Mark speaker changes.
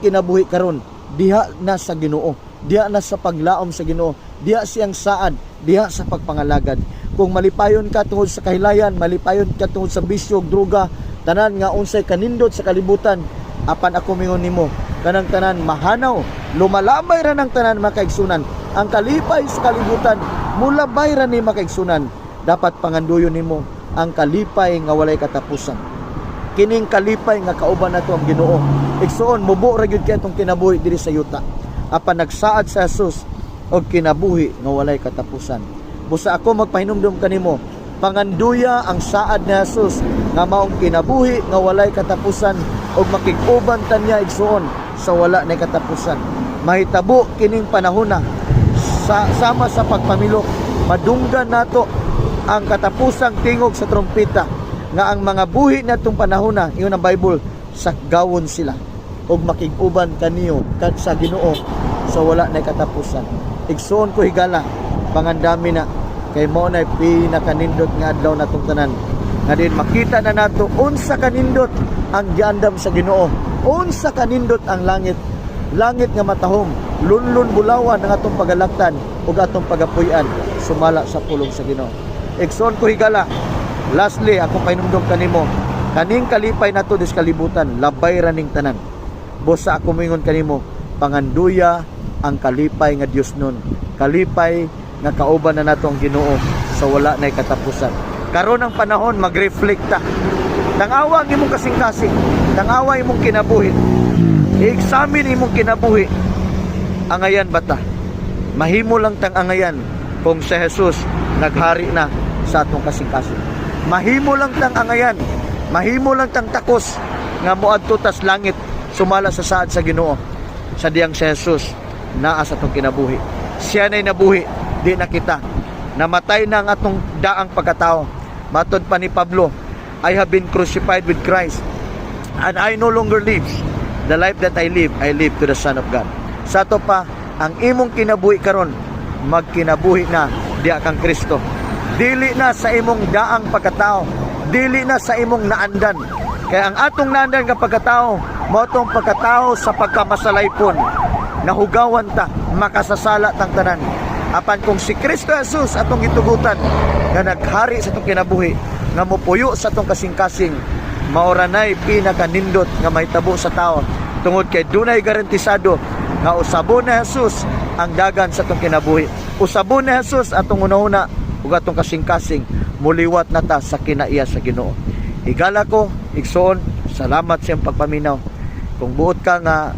Speaker 1: Kinabuhi karon diha na sa Ginoo, diha na sa paglaom sa Ginoo, diha siyang saad, diha sa pagpangalagad. Kung malipayon ka tungod sa kahilayan, malipayon ka tungod sa bisyo, droga, tanan nga unsay kanindot sa kalibutan, apan ako mingon nimo, kanang tanan mahanaw, lumalabay ra ng tanan, mga kaigsunan. Ang kalipay sa kalibutan, mulabay ra ni, mga kaigsunan. Dapat panganduyon nimo ang kalipay nga walay katapusan, kining kalipay nga kauban nato ang Ginoo. Igsuon, mubo ra gyud kay atong kinabuhi diri sa yuta. Apan nagsaad sa Jesus og kinabuhi nga walay katapusan. Busa ako magpahinumdum kanimo, panganduya ang saad ni Jesus nga maong kinabuhi nga walay katapusan ug makig-uban ta niya, igsuon, sa wala na katapusan. Mahitabo kining panahona sa sama sa pagpamilok, madunggan nato ang katapusang tingog sa trompeta nga ang mga buhi natong panahona, ingon ang Bible, sakgawon sila ug makig-uban kaniyo kad sa Ginoo sa wala na katapusan. Igsuon ko higala, pangandami na kay mao na pinakanindot nga adlaw natong tanan nga din makita na nato unsa kanindot ang giandam sa Ginoo, unsa kanindot ang langit, langit nga matahom, lunlun bulawan ang atong pagalaktan ug atong pagapuy-an sumala sa pulong sa Ginoo. Igsoon ko higala, lastly, akong pahinumdom kanimo, kaning kalipay nato dis kalibutan, labay ra ning tanan. Busa ako moingon kanimo, panganduya ang kalipay nga Dios nun, kalipay nga kauban na nato ang Ginoo sa wala nay katapusan. Karon ang panahon mag-reflect ta. Tangawa ang imong kasing-kasing, tangawa imong kinabuhi, i-examine imong kinabuhi. Angayan ba ta? Mahimo lang tang angayan kung si Jesus naghari na sa atong kasing-kasing. Mahimo lang tang angayan, mahimo lang tang takos nga moadto tas langit sumala sa saad sa Ginoo sa diyang si Jesus naa sa atong kinabuhi. Siya na'y nabuhi, di na kita. Namatay na ang atong daang pagkatao. Matod pa ni Pablo, "I have been crucified with Christ and I no longer live. The life that I live, I live to the Son of God." Sa ato pa, ang imong kinabuhi karon, magkinabuhi na diha kang Kristo. Dili na sa imong daang pagkatao, dili na sa imong naandan. Kaya ang atong naandan nga pagkatao, mao tong pagkatao sa pagkamasalaypon. Nahugawan ta, makasasala tang tanan. Apan kung si Kristo Jesus atong gitugutan nga naghari sa atong kinabuhi, nga mopuyo sa atong kasing-kasing, mao ra nay pinakanindot nga mahitabo sa tao tungod kay dunay garantisado nga usabon ni Jesus ang dagan sa atong kinabuhi. Usabon ni Jesus atong hunahuna ug atong kasing-kasing, muliwat na ta sa kinaiya sa Ginoo. Higala ko, igsoon, salamat sa iyong pagpaminaw. Kung buot ka nga